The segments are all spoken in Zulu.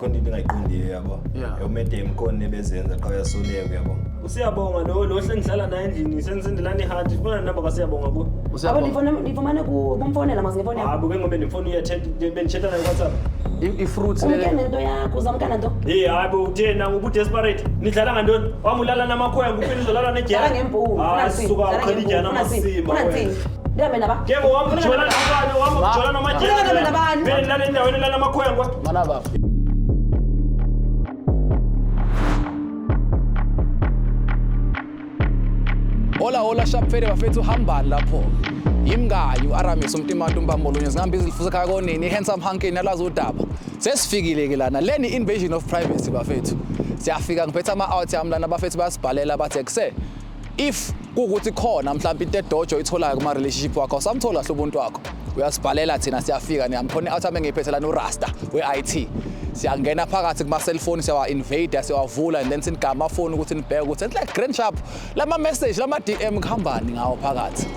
Khona into engayiqondiyo yabo. Yeah. Umedem khona ebezenza qha uyasoleka yabo. Usiyabonga lo lo hlengidlala naye endlini sendisendelana ihanti funa namba kaSiyabonga ku. Abo Usiyabonga. ndifumane ku bomfonela mas ngefoni yakho. Hayi buke ngoba ndimfoni uyathetha bendithetha naye WhatsApp. I-fruit Umke le nento yakho uzamka nanto. Hey hayi bo utheni nangu ubu desperate. Nidlala ngantoni? Wami ulala namakhwenkwe uphinde uzolala Dlala nejele. ngempuku. Ufuna Hayi ntsini? suka Dlala uqhela ngempuku. ijana Ufuna ntsini? amasimba. Ufuna wena. ntsini? Ndihambe naba. Ke ngowami ujola nabani wami ujola nomajele. Ufuna nabani nabani? Vele nilala endaweni elala amakhwenkwe. Mana baba. Hola hola shapfere bafethu hambani lapho. Yimnganyi uAramis umtimantu umbambolunye zingihamba izilifuza ekhaya konini handsome hankini alazi udaba. Sesifikile ke lana leni invasion of privacy bafethu. Siyafika ngiphethe ama out yami lana bafethu bayasibhalela bathi ekuse if kuwukuthi khona mhlawumbe into edojo itholayo kuma relationship wakho awusamthola kahle ubuntu wakho uyasibhalela thina siyafika niyamkhona i-out yami engiyiphethe lana urasta we-IT siyangena phakathi kuma-cellphone siyawa-invade siyawavula and then sinigama amafoni ukuthi nibheke ukuthi it's like grand sharp lama message lama DM kuhambani ngawo phakathi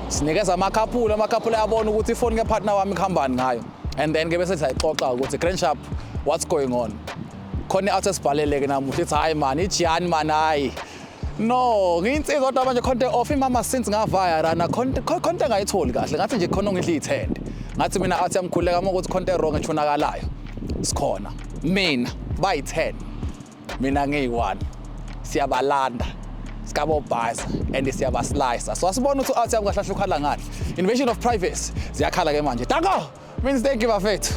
sinikeza amakhaphula amakhaphula ayabona ukuthi ifoni kepartner wami kuhambani ngayo and then ke bese siyayixoxa ukuthi grand sharp what's going on khona i-out esibhalele-ke namuhla ithi hhayi mani ijiyani mani hhayi no ngiyinsizwa kodwa manje khonto off imama since ngavaya rana khonto khonto engayitholi kahle ngathi nje khona ongidla iy'thende ngathi mina athi yamkhuleka uma ukuthi khonto e-wrong ethunakalayo sikhona mina bayi-10 mina ngiyi-one siyabalanda sikabobhaza and siyabaslicer so asibona ukuthi u-out yami kahle kahle ukhala ngani invasion of privacy ziyakhala ke manje danko means thank you bafethu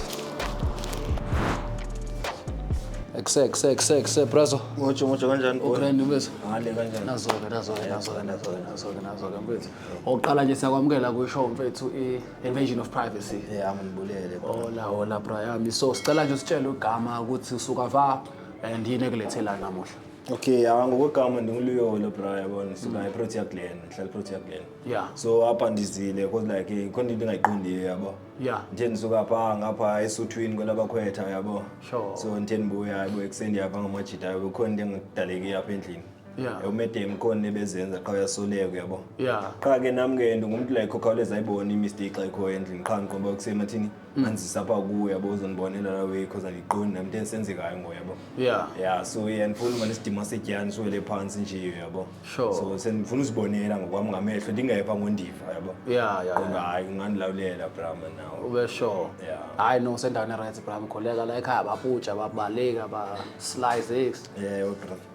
ekse ekse ekse ekse brazo Mojo mojo kanjani? ugrand mfethu Ngale kanjani? nazo-ke nazo-ke nazo-ke nazo-ke nazo-ke nazo-ke mfethu okokuqala nje siyakwamukela kwishow mfethu i-invasion of privacy Yeah, ngibulele. hola hola brayami so sicela nje usitshele igama ukuthi usuka va and yini ekulethela namuhla Okay, ah ngokwegama ndinguluyolo bra yabona suka eProtea Glen, ngihlala eProtea Glen. Yeah. So apha ndizile because like khona into engayiqondiyo yabo. Yeah. Ndithe ndisuka pha ngapha esuthwini kwelabakhwetha yabo. Sure. So ndithe ndibuya yabo ekuseni ndiyapha ngamajita yabo khona into engadaleki apha endlini. Yeah. Umedem khona ebezenza qha uyasoleka yabo. Yeah. Qha ke nami ke ndingumuntu like okhawuleza ayibone imistake xa ikhoyo endlini qha ngiqomba kusemathini anzisa apha kuwe yabo uzondibonela la way because andiqondi nami into esenzekayo ngoku yabo. Yeah. Yeah, so yeah ndifuna manje isidima setyani siwele phantsi nje yabo. Sure. So sendifuna uzibonela ngokwami ngamehlo ndingeva ngondiva yabo. Yeah, Qonda hayi ungandilawulela bra man nawe. ube sure Yeah. hayi no usendaweni e-right bram kholeka la ekhaya baputsha babaleka ba-slice x Yeah,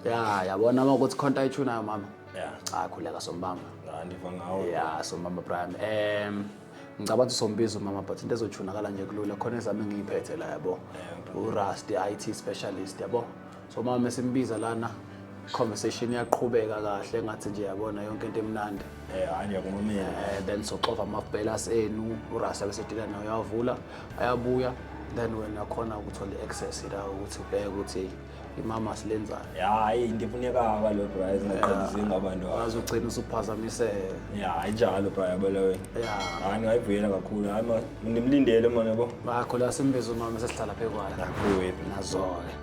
bra. ya yabona uma ukuthi khonto ayithunayo mama Yeah. hayi khuleka sombamba Hayi ndiva ngawe. ya somama Brian ngicabanga ukuthi sombiza umama but into ezothunakala nje kulula khona ezami engiyiphethe la yabo uRust IT specialist yabo so mama esimbiza lana conversation iyaqhubeka kahle ngathi nje yabona yonke into emnandi Eh, hayi ndiyakumamela. Then soxova amabhelas enu uRust abesedila nayo uyavula ayabuya then wena khona ukuthola i-access la ukuthi ubheke ukuthi imama silenzayo Ya, hayi into efunekayo kaloku bra ezingaqaliseki ngabantu. azogcina usuphazamiseka Ya, hayi njalo bra yabo leyo. Yeah. Hayi ndingayivuyela kakhulu. Hayi ma ndimlindele man yabo. Bakho la simbiza umama sesihlala phezu kwayo. Nakuwe bra. Nazo-ke.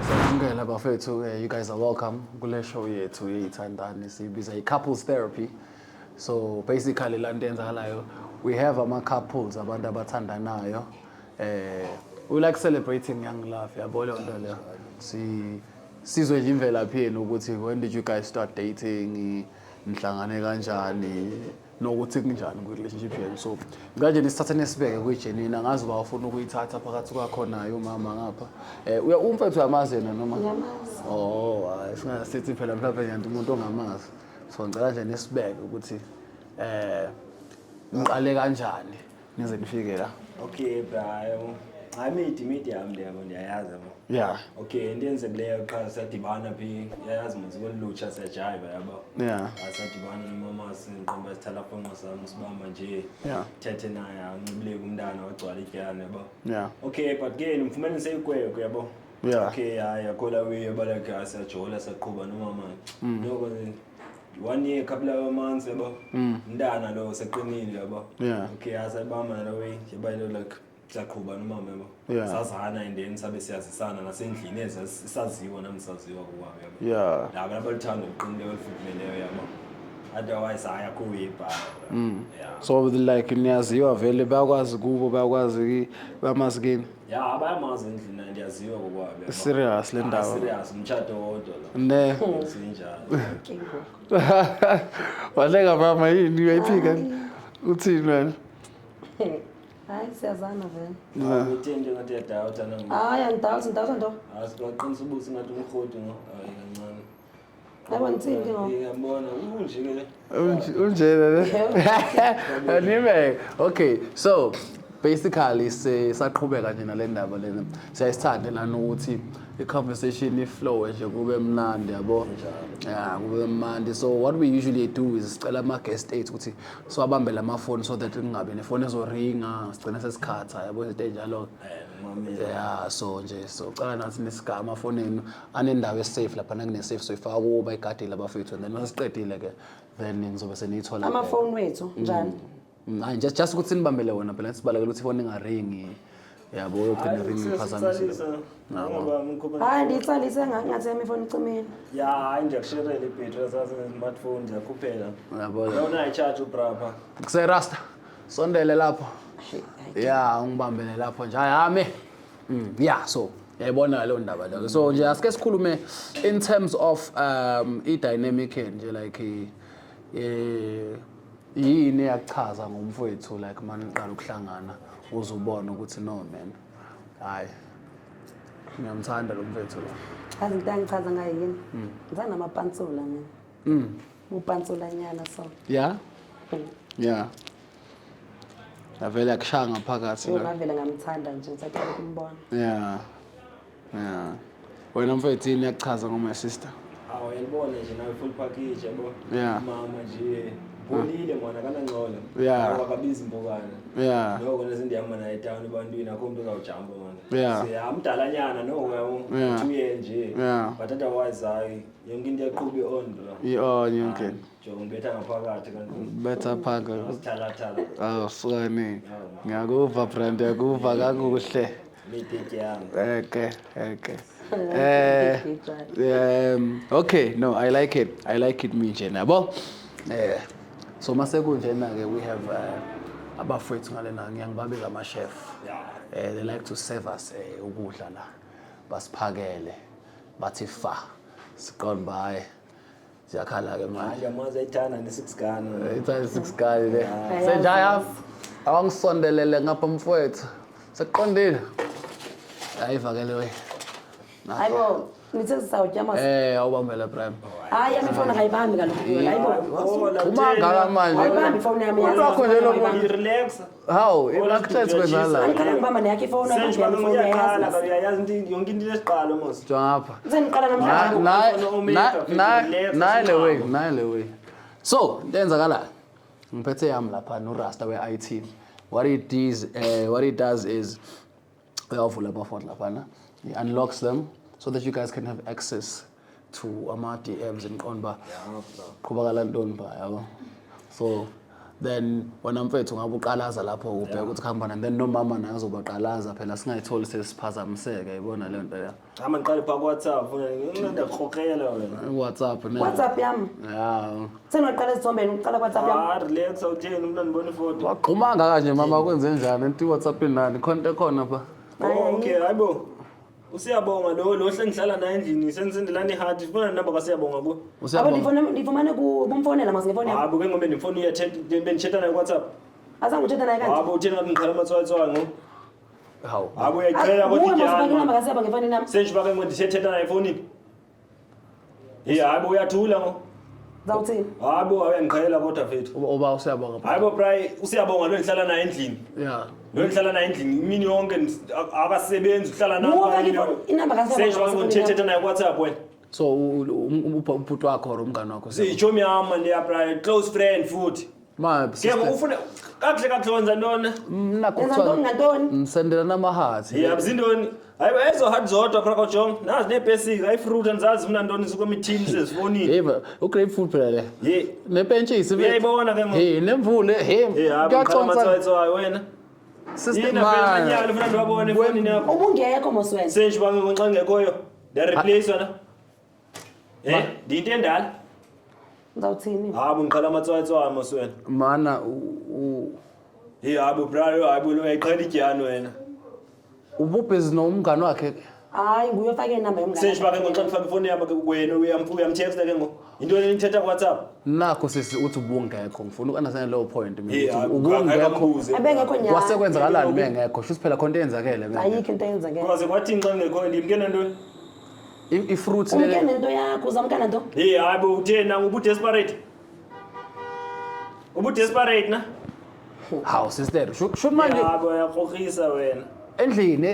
Siyamukela bafethu, you guys are welcome kule show yethu yeyithandani siyibiza i-couples therapy. So basically la nto eyenzakalayo we have ama-couples abantu abathandanayo. We like celebrating young love, yabo leyo nto leyo. Si sizwe nje imvelaphi yenu ukuthi when did you guys start dating, nihlangane kanjani nokuthi kunjani kwi-relationship yenu so kanje nisithathe nesibeke kwi-genuine angazi uba ufuna ukuyithatha phakathi kwakho naye umama ngapha umfethu uyamazi yena noma Ngiyamazi. oh hayi singasithi phela mhlawumbe nje umuntu ongamazi so ngicela nje nisibeke ukuthi niqale kanjani nize nifike la Okay bra. yabo. Hayi midi midi yami le yabo ndiyayazi yabo. Yeah. Okay, into eyenzekileyo qha sadibana phi yayazi mos kolutsha siyajayiva yabo. Yeah. Sadibana nomama sindiqomba sithala fonqo sam sibamba nje. Yeah. Thethe naye anxibileke umntana wagcwala ityana yabo. Yeah. Okay, but ke ndimfumene seyikwekwe yabo. Yeah. Okay, hayi akhola way yabo like hayi siyajola siyaqhuba nomama. Noko 1 year couple of months yabo. Umntana lo seqinile yabo. Yeah. Okay, asayibamba nalo way yaba lo like siyaqhuba nomama yabo. Yeah. Sazana and then sabe siyazisana nasendlini ezasaziwa nami saziwa kukwami yabo. Yeah. Laba abaluthando oluqinileyo olufudumeleyo yabo. Otherwise hayi akho uyibhala. Yeah. So like niyaziwa vele, bayakwazi kubo, bayakwazi bamazi kini. Ya, bayamazi endlini, ndiyaziwa kokwabo, yabo. Serious le Ah, ndaba. serious, umtshato wodwa lo. Ne. Sinjalo. Ke ngoku. Wahleka mama, yini uyayiphika? Uthini wena? Hayi, siyazana vele. Utheni ngathi uyadawuta na? Hayi, andidawuthi, ndidawuta nto? Asiqinisa ubuso ngathi umrhoti ngo. Hayi kancane. Hayi, ndithini ke ngoku? Ngiyabona unje ke le. Unjena ne. Anime. Okay, so basically sisaqhubeka nje nale ndaba lena. Siyayisithanda lana ukuthi i-conversation iflow nje, kube mnandi, yabo. Yeah, kube mnandi. So what we usually do is sicela ama guest ethu ukuthi siwabambe lamafoni so that kungabi nefoni ezoringa sigcine sesikhatha, yabo, izinto ey'njalo. Mamela. Yeah, so nje so cala nathi nisigama amafoni enu anendawo esafe lapha, nakune-safe soyifaka kubo, bayigadile abafethu, and then mase siqedile ke then nizobe seniyithola. Amafoni wethu njani? Hayi, just ukuthi nibambele wona phela, sibalekela ukuthi ifoni ingaringi, yabo, yogcina ringi iphazamisile. Hayi, ndiyitsalise ngathi yam ifoni icimile. Ya, hayi, ndiyakushirela ibhetri sase-smartphone, ndiyakhuphela. Yabo. Awunayo itshaji ubrapha. Kuserasta sondele lapho, ya, ungibambele lapho nje, hayi ame. Yeah, so yayibona leyo ndaba leyo. So nje asike sikhulume in terms of i-dynamic nje, like yini eyakuchaza ngomfowethu, like manje uqala ukuhlangana uze ubone ukuthi no man, hayi, ngiyamthanda lo mfethu lo? Azi into angichaza ngayo yini? Ngithanda amapantsula mina. Upantsulanyana so. Yeah, avele akushaya ngaphakathi la. Ngavele ngamthanda nje ngisaqala ukumbona. Yeah, wena mfethu, yini yakuchaza ngo-my sister? Awu, uyalibona nje nawe, full package, yabo. Mama nje pholile mwana, kanangcola. Akabizi impukane. Noko nesendihamba naye etawuni ebantwini, akho mntu uzawujampa mani. Amdalanyana noko, yabo. 2 year nje. But otherwise hayi, yonke into iyaqhuba i-on, bro. I-on yonke. Jo, ngibetha ngaphakathi kanti. Betha phaka. Sithalathala. Awu sukani, ngiyakuva brand, ngiyakuva kakuhle. Mitiki yami. Eke okay, no, I like it, I like it minje nabo. So mase kunjena ke, we have abafowethu ngalena, ngiyangibabiza ama-chef. They like to serve us ukudla la, basiphakele, bathi fa siqonda baye siyakhala ke manje. Ndiyamazi, ayithanda ne-six gun. Ithanda six gun le. Senjaya, awangisondelele ngapha mfowethu, sekuqondile, ayivakele we. Hayibo, nithe sizawutya mas. Awubambele prime. Hayi, yami ifoni akayibambi kaloku. Hayibo. Uma ngaka manje. Ayibambi ifoni yami, yazi. Umuntu wakho nje lo. Ayibambi. Relax. Hawu, i-architect kwenzala. Andiqala ngibamba neyakho ifoni, ayibambi yami ifoni, Uyaqala. uyayazi. Uyayazi into, yonke into inesiqalo mos. Jonga apha. Sendiqala namhlanje. Nayi le way, nayi le way. So into eyenzakalayo, ngiphethe yami lapha noRasta we-IT. What he does is uyawuvula amafoni laphana, he unlocks them so that you guys can have access to ama-DMs, niqonde uba qhubakala ntoni pha, yabo. So then wena mfethu ngabe uqalaza lapho, ubheka ukuthi kuhamba, and then nomama naye uzobaqalaza phela, singayitholi sesiphazamiseke, yibona leyo nto leyo. Hamba, ndiqale phaa kuWhatsApp, funa ndiyakukrokrela wena. WhatsApp ne. WhatsApp yami. Sengaqala ezithombeni, uqala kuWhatsApp yami. Ah, relax, awutheni umntu andibona ifoto. Wagquma kangaka nje mama, kwenze njani into iWhatsApp inani khona into ekhona pha? Oh, okay, hayibo. Usiyabonga lo lo hle ngihlala naye endlini, sendisendelana ihadi, funa inamba kaSiyabonga kuwe. Abo. Usiyabonga. Ndifumane bumfonela mas ngefoni yami. Hayi bo, ke ngoba ndifoni uyathetha, bendithetha naye kuWhatsApp. Azange uthetha naye kanti. Hayi bo, utheni ngathi ngiqhala amatswatswayo ngo? Hawu. Hayi bo, uyayiqhela kodwa Nguwe mos ityani. ufake inamba kaSiyabonga ngefonini yami. Senje uba ke ngoku ndithetha naye efowunini. Hey, hayi bo, uyathula ngo. Zawuthini? Hayi bo, uyandiqhela kodwa fethu. Uba usiyabonga pha. Hayi bo, Bray, usiyabonga lo endihlala naye endlini. Lo endihlala naye endlini imini yonke, akasebenzi, uhlala Nguwe ofake inamba kaSiyabonga Senje uba ke ngoku ngefonini yami. ndithetha naye kuWhatsApp wena. So ubhuti wakho or umngane wakho, Siyabonga? Siyitshomi yam leya, Bray, close friend futhi. Ma Ke sister. ngoku ufuna kakuhle kakuhle wenza ntoni? Mna Yenza ntoni ngantoni? Ngisendelana amahathi. Ya, zintoni? Hayi, ezo hadi zodwa phela kojonga. Nazi neepesika, ifruit, andizazi mna ntoni zikwemithini sezifowunini. Hey ba, ugrapefruit phela le. Ye. Nepentshisi. Uyayibona ke ngoku. Hey, nemvule, hey. Hey, hayi, Kuyaconsa. amatswatswayo wena. Sister Yini man. afela ufuna ndiwabone efowunini yakho. Ubungekho mos wena. Senje uba ke ngoku xa ngekhoyo, ndiyareplace wena. Ndiyinto endala. Ngizawuthini? Hayi, ngiqhala amatswatswayo mos wena. Mana Hey, hayi bo bra, hayi bo, uyayiqhela idyani wena. Ububhizi nomngani wakhe. Hayi, nguye ofake inamba yomngane. Senje ba ke ngoxa ndifake ifoni yami ke wena uyamtexta ke ngoku. Yintoni enithetha kuWhatsApp? Nakho sisi uthi ubungekho, ngifuna uku-understand leyo point mina. Hey, Uthi hayi, ubungekho. akambuze. Ebengekho nyhani. Kwasekwenzakalani mengekho? Shuthi phela khona into eyenzakele mengekho. Ayikho into eyenzakele. Kwaze kwathini xa ndingekhoyo ndimke nantoni? I-fruit Umke le nento yakho, uzamka nanto. Hey, hayi bo, utheni na ubudesperate? Ubudesperate na? Hawu sister, shuthi manje Hayi bo, uyakrokrisa wena. endlini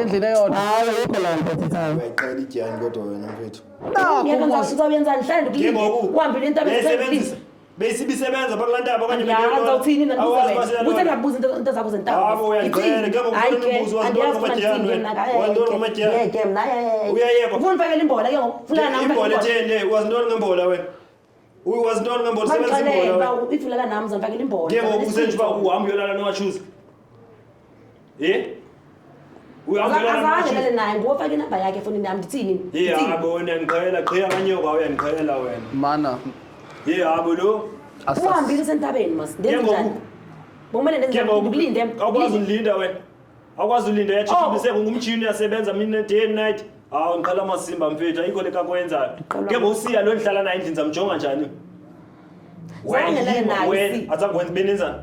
endlini eyodwa. Hayi, ayikho loo nto ethethayo. Uyayiqhela idyani kodwa wena mfethu. Nakho Ngeke mos. uzawuyenzani hlale Ke ndikulinde. ngoku Uhambile intaba beyisebenzisa. Beyisibisebenza pha kulaa ntaba okanye Andiyazi beyiyolala? uzawuthini na Awazi ndibuze uba wena. siyalala. Uthe ndingakubuza into zakho zentaba. Hayi bo, uyandiqhela. Ke ngoku Hayi ufuna ke, umbuzo, wazi ntoni andiyazi ufuna ngamadyani ndithini wena? ke mna. Wazi ntoni ngamadyani? Yeke mna, hayi. Uyayekwa. Ufuna undifakele imbola ke ngoku? Ufuna nam undifakele Imbola imbola? etheni le? Wazi ntoni ngembola wena? Wazi ntoni ngembola? Usebenzisa Mandixelele imbola uba wena. if ulala nam uzandifakela imbola. Ke ngoku usenje uba uhamba uyolala nowatshuza. Eh? Uhamba uyolala Azange nowatshuza. lale naye, nguwe ofake inamba yakhe efowunini yam, ndithini? Ye Ndithini? hayi bo, uyandiqhela, qhiya kanyoka uyandiqhela wena. Mana Ye hayi bo lo. Uhambile usentabeni mas. Ke Ndenze njani? ngoku Bokumele ndenze ke njani? ngoku Ndikulinde. awukwazi ulinda wena. Awukwazi ulinda Oh. uyatshisubiseka ngumtshini uyasebenza mina day and night. Hawu ngiqhala amasimba mfethu ayikho le kakwenzayo. Ndiqhelwa Ke ngoku usiya lo ndihlala naye endlini zamjonga njani? Zange ndilale naye, wena uSiya. azange wenze benenzani?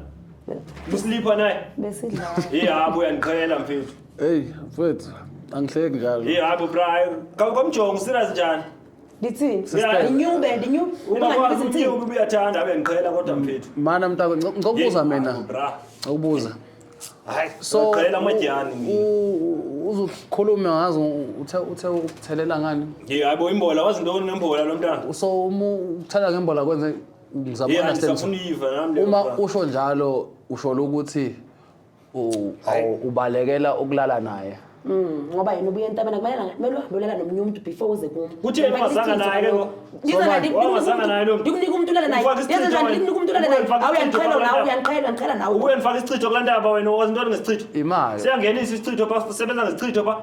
Usilipha naye? Besidlala. Ye hayi bo uyandiqhela mfethu. Hey mfethu, angihleki njalo. Ye hayi bo bra, kamjonga userious njani? Ndithini? Sister. Ndinyube, ndinyube. Ungakwazi Ungandibizi ndithini? unyuka uyathanda abe ngiqhela kodwa mfethu. Mana mntaka, ngikubuza mina. Bra. Ngikubuza. Hayi, So uqhela amadyani mina. uzokhuluma ngazo uthe ukuthelela ngani? Ye hayi bo imbola wazi ntoni ngembola lo mntana? So uma ukuthela ngembola kwenze ngizama Ye understand. andisafuna uyiva nami leyo. Uma bra. usho njalo usho ukuthi ubalekela ukulala naye. Ngoba yena ubuye entabeni akumele kumele uhambe ulala nomunye umuntu before uze kum. Kutheni ungazanga naye ke ngoku? Wangazanga naye lo muntu? Ndikunika umuntu ulale naye. Ufake isichitho Yenze njani wena. ndikunika umuntu ulale naye? Ufake Hawu isichitho uyandiqhela kulaa nawe ntaba. uyandiqhela uyandiqhela nawe. Ubuye ndifake isichitho kulaa ntaba wena wazi ntoni ngesichitho? Imali. Siyangenisa isichitho pha sebenza ngesichitho pha.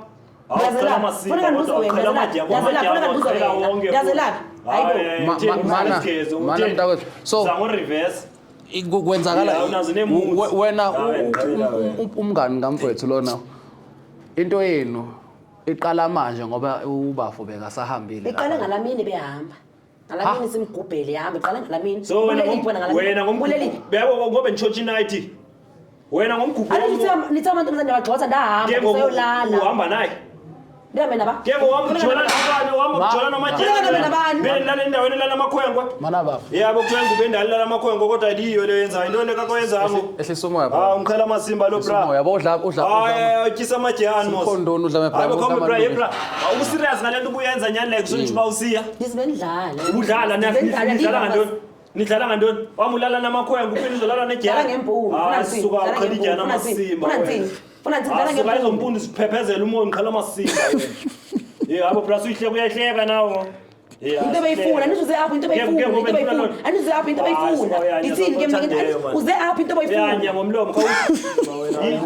Hawu, Yazelaphi? uqhela amasimba Funeka ndibuze kodwa wena, uqhela yazelaphi? amadyani, Yazelaphi? Funeka ndibuze uqhela wena. wonke Yazelaphi? futhi. Hayi bo. Hayi, theni, isigezo, Mana utheni? mntakwethu. So Zama ureverse. kwenzakala Yeah, unazo neemoods. wena Hayi, ngiqhela wena. umngani kamfowethu lona into yenu iqala manje ngoba ubafo bekasahambile Iqale lapha. ngalamini behamba. Ngalamini simgubhele ihamba iqale ngalamini. So wena Uleliphi wena ngalamini? wena ngomgubho Uleliphi? beyabo ngoba nditshotsha inayithi. Wena ngomgubho Anithi nithe amantombazane ndiyawagxotha ndahamba Ke ngoku ndisayolala. uhamba naye. Ndihambe naba? Ke ngoku uhamba ujola nabani uhamba ujola Funeka ndihambe nabani? Bele ndilala endaweni elala amakhwenkwe. Mana bafo. Yabo kuthiwa ingubo endala ilala amakhwenkwe kodwa ayiyo le yenzayo. Intoni le kakwenzayo ngoku? Ehlisa umoya bro. Hawu ngiqhela amasimba lo Ehlisa bra. umoya. Yabo udla Hayi utyisa amadyani mos. Sikhondoni udla amabra, Hayi udla bo bra, ye bra. amalungu. Awuserious ngale nto ubuyenza nyani like usonje uba usiya. Ndizibe ndidlala. Ubudlala Ndizibe ndidlala, nidlala ngantoni? ndiva- Nidlala ngantoni? Wami ulala namakhwenkwe uphinde uzolala nedyani. Dlala ngempundu, funa Hayi ntsini, suka dlala uqhela ngempundu, idyani funa ntsini, amasimba. funa wena. ntsini, funa ntsini, dlala Hayi, suka ngempundu. izompundu ziphephezela umoya ngiqhela amasimba wena. Ye hayi bo bra suyihleka uyahleka nawe. Ye, Into ebeyifuna, andithi uze apho into ebeyifuna, Ke- ke into ebeyifuna. ngoba Andithi uze apho into Hayi, ebeyifuna. suka uyanya, Ndithini ke mna ke sokuthandeyo, man. uze apho into ebeyifuna. Uyanya ngomlomo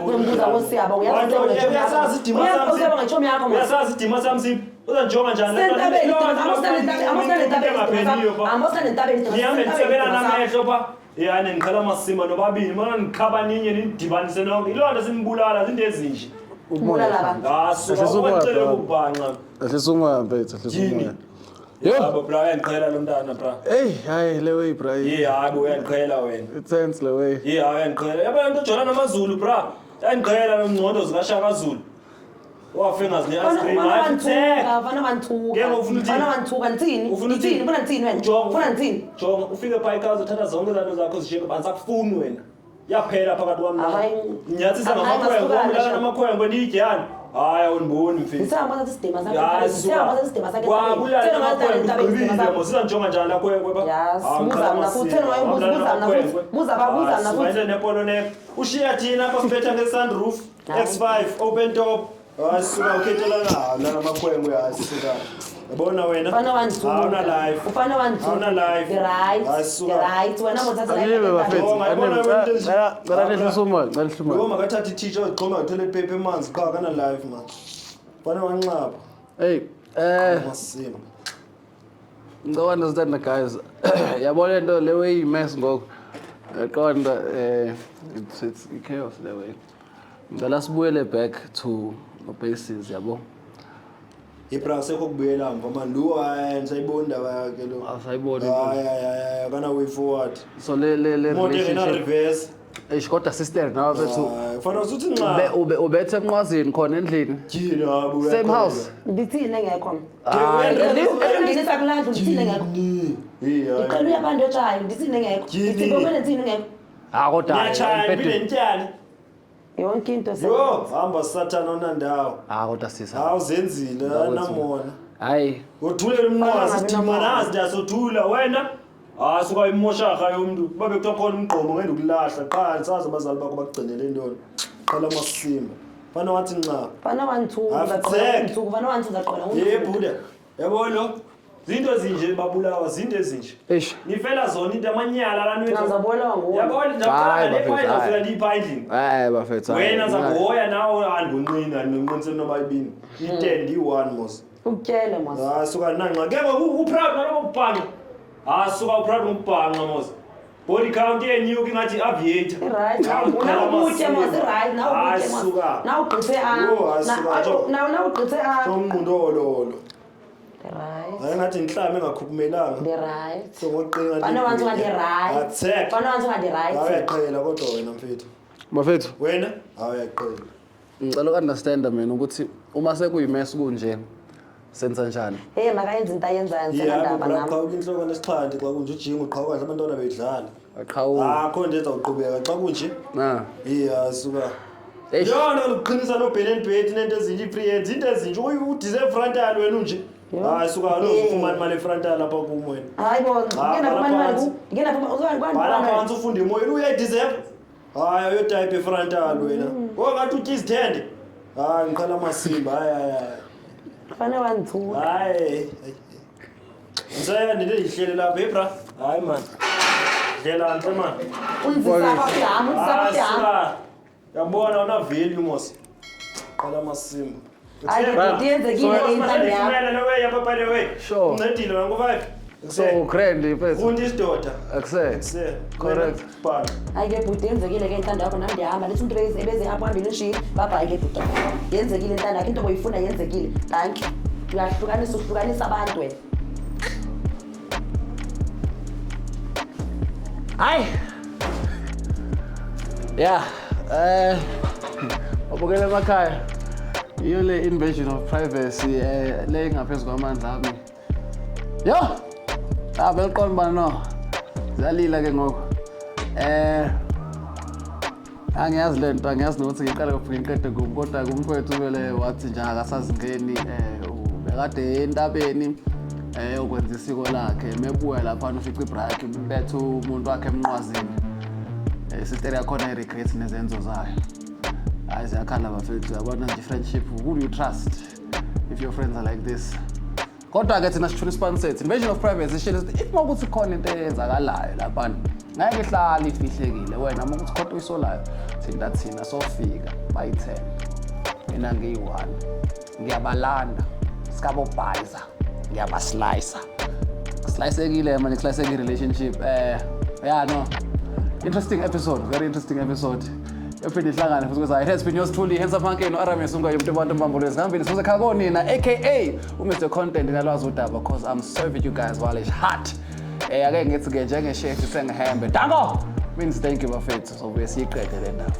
Uyambuza ngosiyabonga, uyazi Wanto, usiyabonga ngechomi yakho. uyasazi idima Uyazi sami usiyabonga ngechomi yakho, man. Uyasazi idima sami siphi? Uzandijonga njani? Sentabeni, Amosanentabeni, Nihambe nisebelana amehlo pha. Yani ngiqhela amasimba nobabili, mana nikhaba ninye nidibanise nonke. Iloo nto sinibulala zinto ezinje. Ubulala ba? Ah, suka Ehlisa umoya, ungacele bra. ukubhanqa. Ehlisa umoya mfethu, ehlisa Yini? umoya. Yo. Yabo bra uyandiqhela lo mntana bra. Hey, hayi le way bra. Ye hayi bo uyandiqhela wena. It's le way. Ye hayi uyandiqhela. Yabo into ojola namaZulu bra. Uyandiqhela lo ngcondo zikaShaka Zulu. Wafe ngazi ne-ice cream. Hayi futhi. Fana wanthuka. Ke ngoku ufuna uthini? Fana wanthuka, ndithini? Ufuna uthini? Ndithini? Ufuna ndithini wena? Jonga, Ufuna ndithini? Jonga, ufike phaa ekhaya uzothatha zonke ezaa nto zakho zishiye ngoba andisakufuni wena. Yaphela phakathi kwam nawe. Hayi. Nyathisa Hayi, ngamakhwenkwe, masihlukane, ulala sha. namakhwenkwe niyidyani. Hayi awundiboni mfethu. Ndithe ngibona isidima sakhe Hayi, entabeni. Ndithe ngibona isidima sakhe Kwa, entabeni. kulala Ndithe ngibona namakhwenkwe, entabeni isidima ugqibile sakhe. mos. Uzandijonga njani laa khwenkwe ba? Yes, Hayi, buza ngiqhala mna futhi. amasiko. Utheni wayebuza, Wamlala buza mna futhi. namakhwenkwe. Buza ba, buza Hayi, mna suka futhi. into nepolo nek. Ushiya thina apha sibetha nge-sunroof, Hayi. X5, open top. Hayi, suka ukhethelana. Hayi, ulala namakhwenkwe, hayi, suka. Yabona wena? Ufana wanthuka. Awuna life. Ufana wanthuka. Awuna life. Right. Hayi, suka. Right. Wena mothatha life Anime yakhe bafethu. Jonga, yabona Anime. wena into enje. Cela nehlisa umoya, cela nehlisa Lo umoya. makathathe ithisha ozixhoma nge-toilet paper emanzi qha akana life man. Fana wanxapha. Hey, Amasimba. Ngicela understand, guys. Yabona into le way mess ngoku. Yaqonda, it's chaos le way. Ngicela sibuyele back to the bases, yabo. Ibra, sekho kubuyela mva mani lo. Hayi, ndisayibona indaba yakhe lo. Awusayiboni? Hayi, hayi, hayi, akana way forward. So le Imoto engena relationship. Reverse. Eish, kodwa sister, nawe bethu. Hayi, fanele usuthi Ube nxa ube ubethe emnqwazini khona endlini. Tyhini, hayi. Same house. Ndithini engekho? Hayi, Nginisa kulaa ndlu, ndithini engekho? Ndiqhela uyabantu etshayo, ndithini engekho? Tyhini. Ndithi kumele ndithini engekho? Ah, kodwa hayi, Niyatshaya empedeni. niphinde nityale. Yonke into Yho, hamba sathana, onandawo. Ah, kodwa sisa. Hawu, uzenzile, anamona. Hayi. Wothulela umnqwazi. Angabi Sidima namona. nazi ndiyasothula wena. Hayi, suka, imosharha yomntu uba bekuthiwa khona umgqomo ngende ukulahla qha ndisazi abazali bakho bakugcinele ntoni. Qhela amasimba, fana wathi nca. Fana one-two. Ah, Uzaqola. futsek. Two, fana one-two, uzaqola. Ye bhuda, yabo lo, zinto ezinje babulawa zinto ezinje. Eish. Nifela zona into amanyala lana. Uzabulawa nguwe. Yabo. Hayi, Ndaqala le bafethu, phayi, hayi. ndafika ndiyipha endlini. Hayi bafethu. Hayi. Wena zakuhoya nawe, andinqina ndinqinise noba ibini i-10 ndiyi-1 mos. Ukutyele mos. Hayi, suka nanxa ke ngoku uproud nalobo kubhanqa. Hayi, suka, uproud ngokubhanqa mos. Body count yenyuka ingathi i-aviator. I-right. Hawu, Nawukutye mos, i-right. Hayi, Nawukutye mos. suka. Nawugqithe Yho, hayi, suka, jo. Nawugqithe apha. Somnqundololo. Ndi-right. Hayi, ngathi inhlama engakhukumelanga. Ndi-right. Songoqina. Fana one-two, ndi-right. Athek. Fana one-two, ndi-right. Hayi, uyaqhela kodwa wena mfethu. Bafethu. Wena, hayi, uyaqhela. Ngicela uku-understanda mina ukuthi uma sekuyimess kunje senza njani? Hey, makayenze into ayenzayo, Yabo ndisenandaba bra, nam. qhawuka inhloko nesixhanti xa kunje, ujinga uqhawuka nje abantwana bedlala. Aqhawuka. Akho nto ezawuqhubeka xa kunje. Ah. Iya, suka. Eish. Yona lokuqinisa nobhelen bhethi nento ezinje, ii-free hands, into ezinje, udize frontal wena unje. Hayi, suka, awuzufumana imali efrontal apha kum wena. Hayi bo, Ah, ngena bhala phantsi. ngena Bhala phantsi ufunde emoyeni, uyayideserve. Hayi, uyotype efrontal wena. Ongathi utya izithende. Hayi, ngiqhala amasimba, hayi, hayi, hayi. Fane one-two. Hayi. Ngisaya nento endiyihlele lapha, hey bra. Hayi man, ndlela ntle man. Unzisapha kuyahamba, unzisapha Hayi, kuyahamba. suka, yabona una-value mos. Qhala amasimba. Hayi ke bhuti, yenzekile ke intando yakho. Masifumene no way apha, by the way. Sure. Uncedile wena ngo-5. So grand mfethu. Funda isidoda. Akuse. Se. Correct. Bhala. Hayi ke bhuti, yenzekile ke intando yakho, nam ndiyahamba. Lithi umntu ebeze apho hambile ushiye babhayi ke bhuti. Yenzekile intando yakho, into boyifuna yenzekile. Thank you. Uyahlukanisa, uhlukanisa abantu wena. Hayi. Yeah. Ubukele emakhaya. Iyo le invasion of privacy le ingaphezu kwamandla ami. Yo. Ah, beliqonda bana no. Ziyalila ke ngoku. Angiyazi le nto, angiyazi nokuthi ngiqale kuphi ngiqede kuphi, kodwa kumfowethu vele wathi nje akasazingeni, ubekade entabeni ukwenza isiko lakhe, mebuya laphana ufica ibra yakhe bethu umuntu wakhe emnqwazini. Sister yakhona i-regret nezenzo zayo. Hayi, ziyakhala bafethu, yabona nje friendship, who do you trust if your friends are like this? Kodwa ke thina sithula isipani sethu, invasion of privacy ishilo sithi if mawukuthi khona into eyenzakalayo laphana ngeke ihlale ifihlekile. Wena uma ukuthi khona uyisolayo, thinta thina, sofika bayi-10, mina ngiyi-1, ngiyabalanda sikabobhayiza, ngiyabaslicer, slice-ekile manje, slice relationship. Yeah, no, interesting episode, very interesting episode. Yophinde ihlangane futhi kwezayo. It has been yours truly, Handsome Hanke no Aramis Unga yomuntu abantu mbambulezi ngihambile sibuze ekhaya konina, aka uMr Content nalwazi udaba, cause I'm serving you guys while it's hot. Ake ngithi ke njenge chef sengihembe. Danko means thank you bafethu. Sobuye siyiqede le ndaba.